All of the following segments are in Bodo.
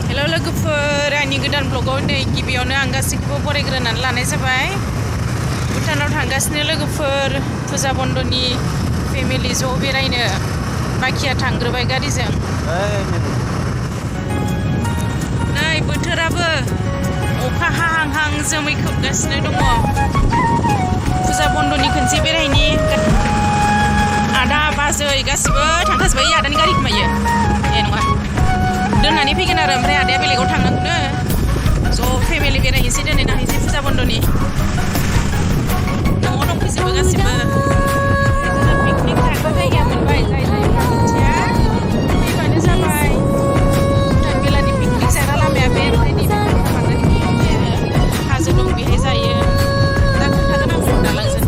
हेल' लोगोफोर आंनि गोदान ब्लगाव नै गिबियावनो आं गासैखौबो बरायग्रोनानै लानाय जाबाय। भुटानाव थांगासिनो लोगोफोर फुजा बन्दनि फेमिलि ज' बेरायनो। बाखिया थांग्रोबाय गारिजों। नै बोथोराबो अखा हाहां जोमै खोबगासिनो दङ। फुजा बन्दनि खनसे बेरायनि आदा बाजै गासिबो थांखाजोब्बाय। आदानि गारि खोमायो ए नङा दोननानै फैगोन आरो ओमफ्राय आदाया बेलेगाव थांनांगौनो ज' फेमिलि बेरायहैनोसै दिनै नायहैनोसै फुजा बन्दनि। न'आव दंफैजोबो गासिबो। जोङो पिकनिक जाग्रा जायगा मोनबाय। जाय जायगा मिथिया फैबानो जाबाय। भुटान बेलानि पिकनिक जाग्रा लामाया बे ओमफ्राय नैबे थांनानै हाजो दं बेहाय जायो। दा खोन्थागोन आं दालांजों।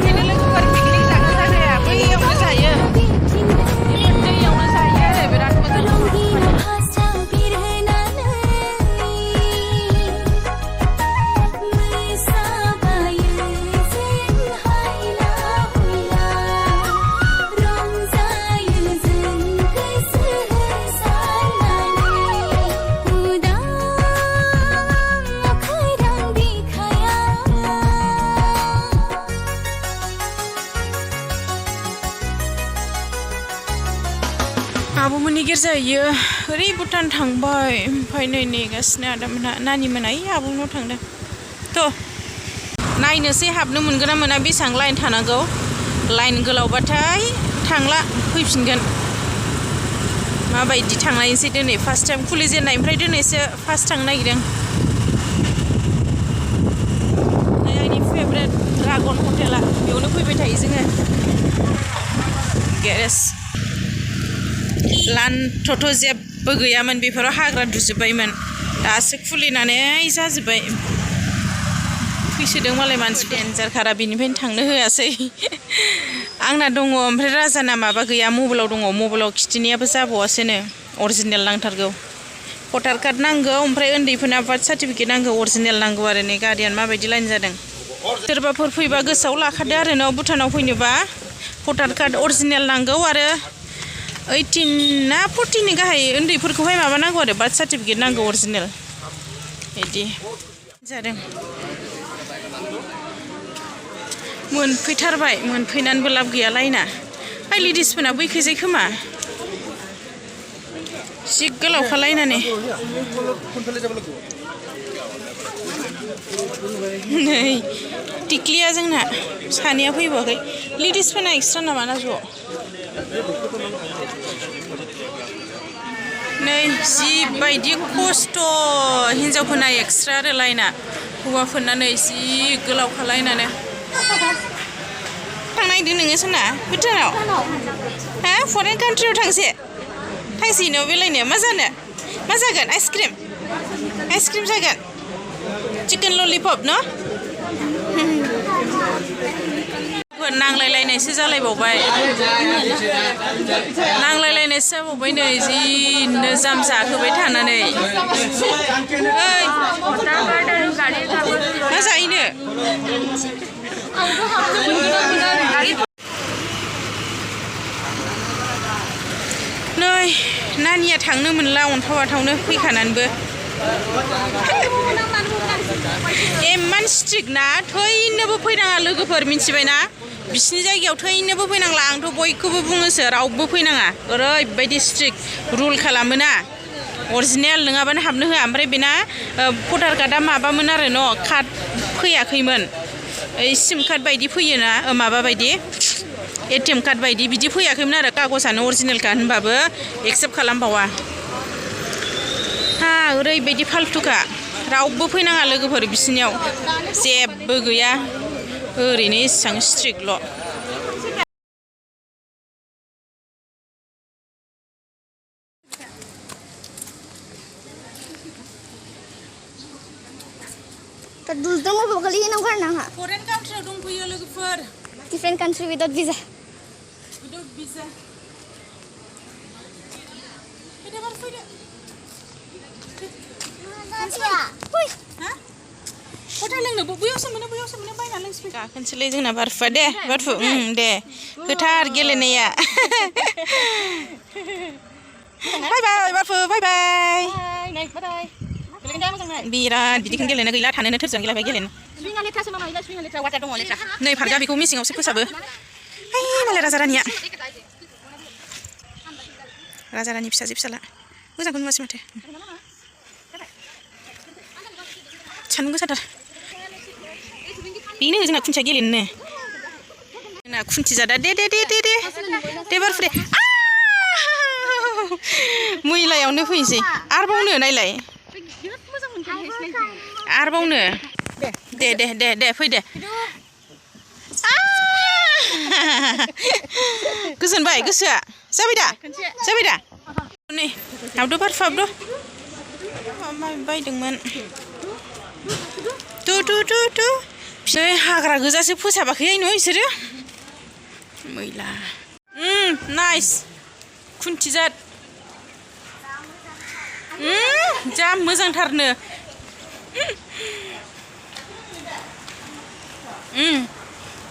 बेनो लोगोफोर पिकनिक जाग्रा जायगाया बैयावनो जायो। दैयावनो जायो आरो बिराद मोजां। आब'मोननि गिर्जाहैयो ओरै भुटान थांबाय। ओमफ्राय नै नेगासिनो आदामोनहा नानिमोना आब'नाव थांदों। थ' नायनोसै हाबनो मोनगोन ना मोना, बेसेबां लाइन थानांगौ। लाइन गोलावबाथाय थांला फैफिनगोन। माबायदि थांनायसै दिनै फार्स्ट टाइम खुलिजेननायनिफ्राय दिनैसो फार्स्ट थांनो नागिरदों। नै आंनि फेभरेट ड्रागन हटेला बेयावनो फैबाय थायो जोङो। गेरेज लानथ'थ' जेबो गैयामोन, बेफोराव हाग्रा दुजोब्बायमोन। दासो खुलिनानै जाजोब्बाय। फैसोदों मालाय मानसि डेन्जार खारा बेनिफ्रायनो थांनो होआसै। आंना दङ ओमफ्राय राजाना माबा गैया, मबाइलाव दङ। मबाइलाव खिथिनायाबो जाबावासोनो। अरिजिनेल नांथारगौ। भटार कार्ड नांगौ, ओमफ्राय उन्दैफोरना बार्थ सार्टिफिकेट नांगौ। अरिजिनेल नांगौ आरो नै गारियानो माबायदि लाइन जादों। सोरबाफोर फैबा गोसोआव लाखादो आरो न' भुटानाव फैनोबा भटार कार्ड अरिजिनेल नांगौ आरो 18 ना 40नि गाहाय उन्दैफोरखौहाय माबा नांगौ आरो बार्थ सार्टिफिकेट नांगौ अरिजिनेल। बिदि जादों। मोनफैथारबाय। मोनफैनानैबो लाब गैया लाइना। ओइ लेडिसफोरना बैखैजाय खोमा जि गोलावखा लाइनानै। नै टिक्लिया जोंना सानैया फैबावाखै। लेडिसफोरना एक्सट्रा नामा ना ज'? नै जिबायदि खस्थ'। हिन्जावफोरना एक्सट्रा आरो लाइना, हौवाफोरना नै जि गोलावखा लाइनानो। थांनायदो नोङो सोरना भुटानाव? हा फरेन कान्ट्रियाव थांसै न'आव बेलायनो। मा जानो? मा जागोन? आइसक्रिम जागोन। चिकेन ललिपप न'? नांलायलायनायसो जालायबावबाय। नांलायलायनायसो जाबावबाय नै जिनो जाम जाहोबाय थानानै। ओइ मा जाहैनो? नै नानिया थांनो मोनला अन्थाव बाथावनो फैखानानैबो। एमान स्ट्रिक ना, थैनोबो फैनाङा लोगोफोर, मिथिबायना? बिसिनि जायगायाव थैनोबो फैनांला। आंथ' बयखौबो बुङोसो रावबो फैनाङा। ओरैबायदि स्ट्रिक रुल खालामोना। अरिजिनेल नङाबानो हाबनो होआ। ओमफ्राय बेना भटार कार्डआ माबामोन आरो न' कार्ड फैयाखैमोन। ओइ सिम कार्ड बायदि फैयोना, माबा बायदि ATM कार्ड बायदि बिदि फैयाखैमोन आरो कागजानो अरिजिनेलखा होनबाबो एक्सेप्ट खालामबावा। हा ओरैबायदि फाल्थुखा। रावबो फैनाङा लोगोफोर बिसिनियाव जेबो गैया। ओरैनो इसेबां स्ट्रिकल'। फरेन कान्ट्रियाव दंफैयो लोगोफोर। Different country without visa. गाखोनोसैलै जोंना बारफुआ। दे बारफु दे होथार गेलेनाया। Bye bye बारफो bye bye Này, bắt đây. Cái này मोजां नाय. बिराद बिदिखौनो गेलेनो गैला थानोनो थोरजों गेलेबाय गेलेनो Swinga letrasो मामा इला swinga letra water दङ letra. नै फारगा बेखौ मेसेङावसो फोसाबो हाय मालाय राजा रानिया राजा रानि फिसाला मोजांखौनो नुवासै माथो सान्दुं गोसाथार बेनो जोंना खुन्थिया गेलेनो जोंना खुन्थि जादा दे बारफु दे मैलायावनो फैनोसै आरोबावनो नायलाय आरोबावनो दे फै दे गोजोनबाय गोसोआ जाबाय दा नै हाबदो बारफु हाबदो बायदोंमोन तु फिसाय हाग्रा गोजासो फोसाबाखै न इसोरो मैला नाइस खुन्थिजात जा मोजांथारनो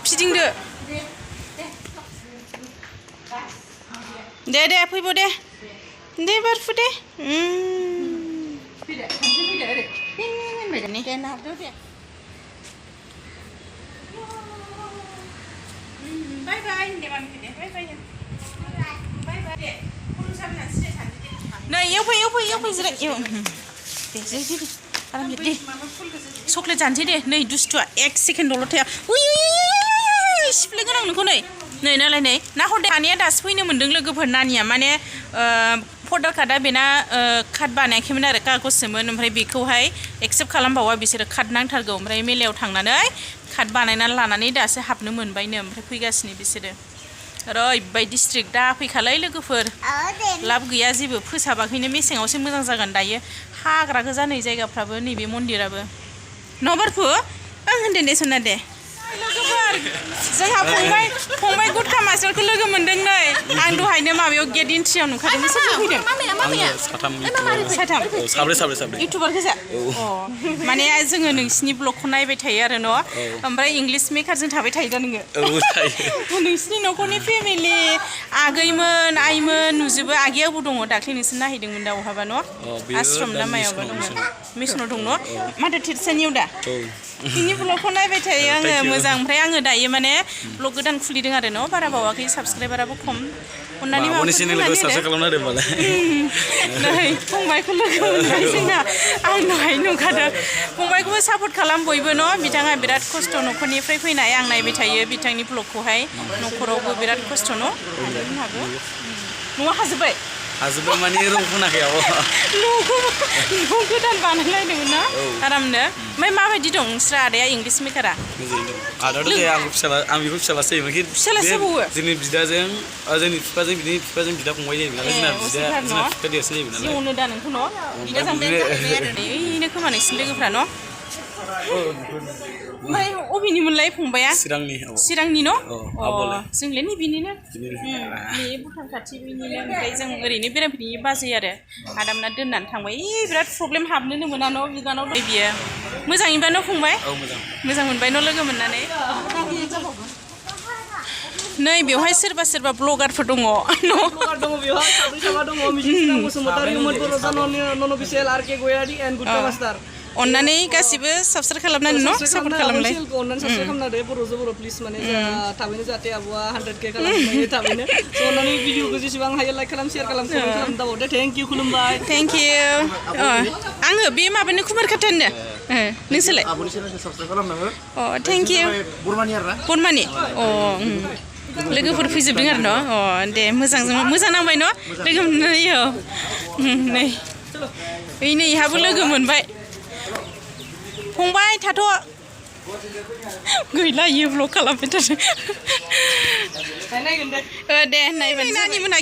फिदिंदो दे फैबो दे बारफु दे Bye bye. Này yêu phải gì đấy yêu. Để làm gì đi. Chocolate जानसै दे नै दुस्थुआ 1 सेकेन्ड दल' थाया उइ सिफ्लेगोन आं नोंखौ नै नालाय नै ना हरदे हानिया दासो फैनो मोन्दों लोगोफोर नानिया माने भटार कार्डआ बेना कार्ड बानायाखैमोन आरो कागजसोमोन ओमफ्राय बेखौहाय एक्सेप्ट खालामबावा बिसोरो कार्ड नांथारगौ ओमफ्राय मेलायाव थांनानै कार्ड बानायनानै लानानै दासो हाबनो मोनबायनो ओमफ्राय फैगासिनो बिसोरो ओरैबायदि स्ट्रिक्ट दा फैखालै लोगोफोर लाब गैया जेबो फोसाबाखैनो मेसेङावसो मोजां जागोन दायो हाग्रा गोजा नै जायगाफ्राबो नैबे मन्दिराबो न' बारफु आं होनदों दे सना दे लोगोफोर जोंहा फंबाय गुटका मास्टारखौ लोगो मोनदों नै आं दहायनो माबायाव गेट इन्ट्रियाव नुखादों सोर फैदों साथाम साब्रै इउटुबार गोजा माने जोङो नोंसिनि ब्लगखौ नायबाय थायो आरो न' ओमफ्राय इंलिश मेकारजों थाबाय थायो दा नोङो नोंसिनि न'खरनि फेमिलि आगैमोन आइमोन नुजोबो आगैयाबो दङ दाख्लै नोंसोर नायहैदोंमोन दा बहाबा न' आश्रम ना मायावबा दङ मिसनाव दं न' माथो तिरसानियाव दा बिनि ब्लगखौ नायबाय थायो आङो मोजां ओमफ्राय आङो दायो माने ब्लग गोदान खुलिदों आरो न' बारा बावाखै साबसक्राइबाराबो खम अन्नानै नै फंबायखौ लोगो मोनबाय जोंना आं दहाय नुखादों फंबायखौबो सापर्ट खालाम बयबो न' बिथाङा बिराद खस्थ' न'खरनिफ्राय फैनाय आं नायबाय थायो बिथांनि ब्लगखौहाय न'खरावबो बिराद खस्थ' न' हागौ न'आ हाजोब्बाय माने रुम होनाखै न' गोदान बानायलायदोंमोन ना आरामनो ओमफ्य माबायदि दं नोंस्रा आदाया इंलिश मेकारा आदाथ' जाया आं बेखौ फिसालासो जायोमोन जोंनि बिदाजों जोंनि बिफाजों बिदा फंबाय जायोमोन नालाय जोंना बिफा देरसिन जायोमोन नालाय जिउनो दा नोंखौ न' बिदा जांबाय ओरैनो खोमा नोंसिनि लोगोफ्रा न' ओमफ्राय अबेनिमोनलाय फंबाया चिरांनि न' जोंलाय नैबेनिनो बे भुटान खाथि बेनिनो ओमफ्राय जों ओरैनो बेरायफैनायनि बाजै आरो आदामना दोननानै थांबाय बिराद प्रब्लेम हाबनोनो मोना न' बिदानाव दं बियो मोजाङैबा न' फंबाय मोजां मोनबाय न' लोगो मोननानै नै बेवहाय सोरबा ब्लगारफोर दङ अन्नानै गासिबो साबस्क्राइब खालामनानै न' सापर्ट खालामलाय अन्नानै साबस्क्राइब खालामनानै बर' प्लिज माने थाबैनो जाहाथे आब'आ 100K खालामनो थाबैनो अन्नानै भिडिअखौ जेसेबां हायो लाइक खालाम शेयार खालाम कमेन्ट खालाम दाबावदे थेंक इउ खुलुमबाय थेंक इउ आङो बे माबानो कुमार खाटानो नोंसोरलाय आब'नि चेनेलखौ साबस्क्राइब खालामनांगो थेंक इउ बरमानि आरो ना बरमानि लोगोफोर फैजोबदों आरो न' दे मोजां नांबाय न' लोगो मोननानै नै नै इहाबो लोगो मोनबाय फंबाय थाथ' गैला इयो ब्लग खालामबाय थादों दे नायबानो नानिमोनहा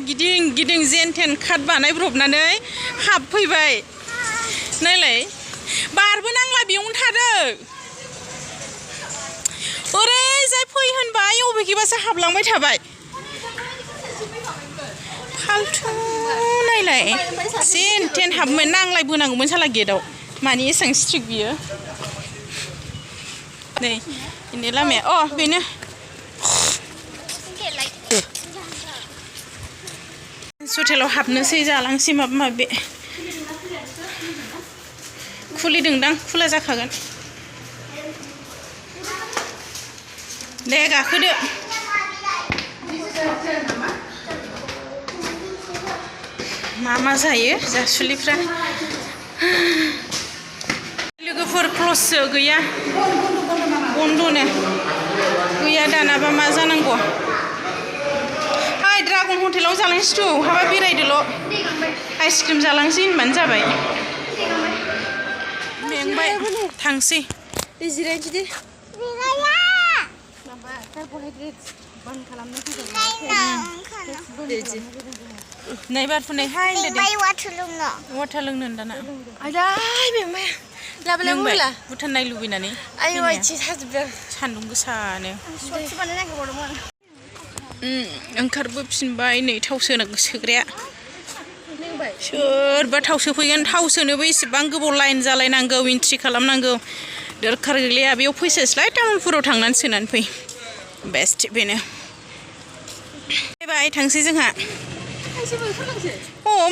गिदिं जेन थेन काट बानायब्रबनानै हाबफैबाय नायलाय बारबो नांला बेयावनो थादों ओरैजाय फै होनबाय अबेखिबासो हाबलांबाय थाबाय फालथु नायलाय जेन थेन हाबमोन नांलायबोनांगौमोन साला गेटआव मानि एसां स्ट्रिक बियो नै बेनि लामाया बेनो हटेलाव हाबनोसै जालांसै माबा माबि खुलिदोंदां खुला जाखागोन दे गाखोदो मा जायो जासुलिफ्रा लोगोफोर क्लससो गैया बन्दनो गैया दानाबा मा जानांगौ हाय ड्रागन हटेलाव जालांसै थ' हाबा बेरायदोल' आइसक्रिम जालांसै होनबानो जाबाय मेंबाय थांसै दे जिरायनोसै दे माबा कार्ब'हाइड्रेट बान खालामनो फैदों नै बारफुनाय हाय होनदो दे वाटार लोंनो दाना आयदाय मेंबाय लाबोलाय लोंबाय भुटान नाय लुबैनानै आयौ आइथिं साजोबदों सान्दुं गोसानो सटसो बानाय नागिरबावदोंमोन ओंखारबोफिनबाय नै थाव सोग्राया सोरबा थाव सोफैगोन थाव सोनोबो एसेबां गोबाव लाइन जालायनांगौ एन्ट्रि खालामनांगौ दरखार गैलाया बेयाव फैसासैलाय तामुलपुराव थांनानै सोनानै फै बेस्ट बेनो बाय थांसै जोंहा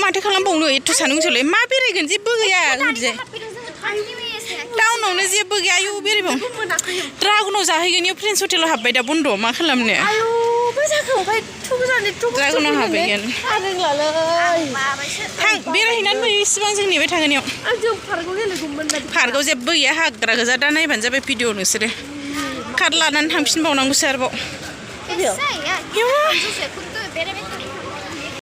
माथो खालामबावनो एथ' सान्दुं गोसालाय मा बेरायगोन जेबो गैया बिदिजाय टाउनावनो जेबो गैया आयौ बेरायबाव ड्रागनाव जाहैगोन इयाव प्रिन्स हटेलाव हाबबाय दा बन्द' मा खालामनो ड्रागनाव हाबहैगोन थां बेरायहैनानै फै इसिबां जों नेबाय थागोन इयाव पार्कआव जेबो गैया हाग्रा गोजा दा नायबानो जाबाय भिडिअ नोंसोरो कार्ड लानानै थांफिनबावनांगौसो आरोबाव